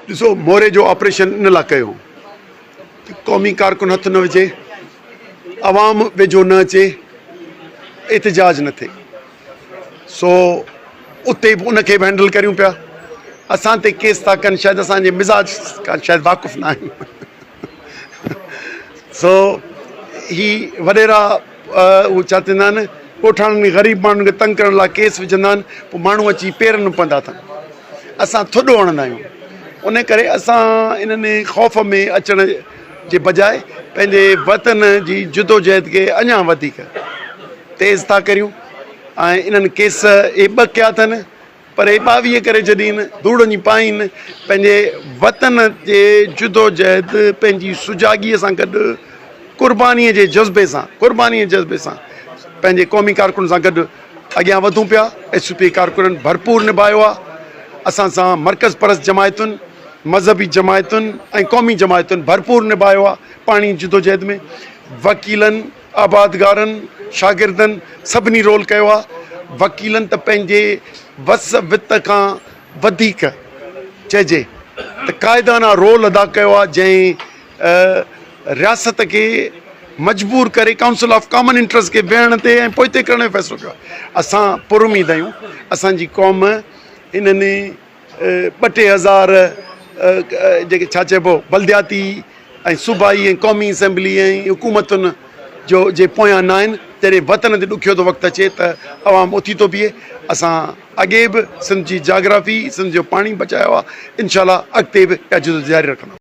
ڏسو موري جو آپريشن ان لاء ڪيو ته قومي ڪارڪن هٿ نه وجهي، عوام ويجهو نه اچي، احتجاج نه ٿئي. سو اتي به ان کي به هينڊل ڪريون پيا. اسان تي ڪيس ٿا ڪن شايد اسان جي مزاج کان شايد واقف نه آهيون. سو هي وڏيرا اهو ڇا ٿيندا آهن ڳوٺاڻن غريب ماڻهن کي تنگ ڪرڻ لاء ڪيس وجهندا آهن پوء ماڻهو اچي پيرن ۾ پوندا اٿن اسان ٿڏو هڻندا آهيون ان ڪري اسان انهن خوف ۾ اچڻ جي بجاء پنهنجي وطن جي جدوجهد کي اڃا وڌيڪ تيز ٿا ڪريون ۽ انهن ڪيس اهي ٻه ڪيا اٿن پر اهي 22 ڪري ڇڏين، ڌوڙ وڃي پائين، پنهنجي وطن جي جدوجهد پنهنجي سجاڳيء سان گڏ قربانيء جي جذبي سان قربانيء جي جذبي سان پنهنجي قومي ڪارڪنن سان گڏ اڳيان وڌون پيا، ايس يو پي ڪارڪنن ڀرپور نڀايو آهي، اسان سان مرڪز پرست جماعتن، مذهبي جماعتن ۽ قومي جماعتن ڀرپور نڀايو آهي پاڻي جدوجهد ۾ وڪيلن. آبادگارن، شاگردن سڀني رول ڪيو آ، وڪيلن ته پنهنجي وس وت کان وڌيڪ چئجي ته قائدانه رول ادا ڪيو آ، جنهن رياست کي مجبور ڪري ڪائونسل آف ڪامن انٽرسٽ کي ويهڻ تي ۽ پوئتي ڪرڻ جو فيصلو ڪيو آ. اسان پراميد آهيون اسان جي قوم انهن ٻه ٽي هزار جيڪي ڇا چئبو بلدياتي ۽ صوبائي ۽ قومي اسيمبلي ۽ حڪومتن جو جي پويان نه آهن جڏهن وطن تي ڏکيو ٿو وقت اچي ته عوام اٿي ٿو بيهي اسان اڳي به سنڌ جي جاگرافي سنڌ جو پاڻي بچايو آهي انشاء الله اڳتي به اها جدوجهد جاري رکنداسين.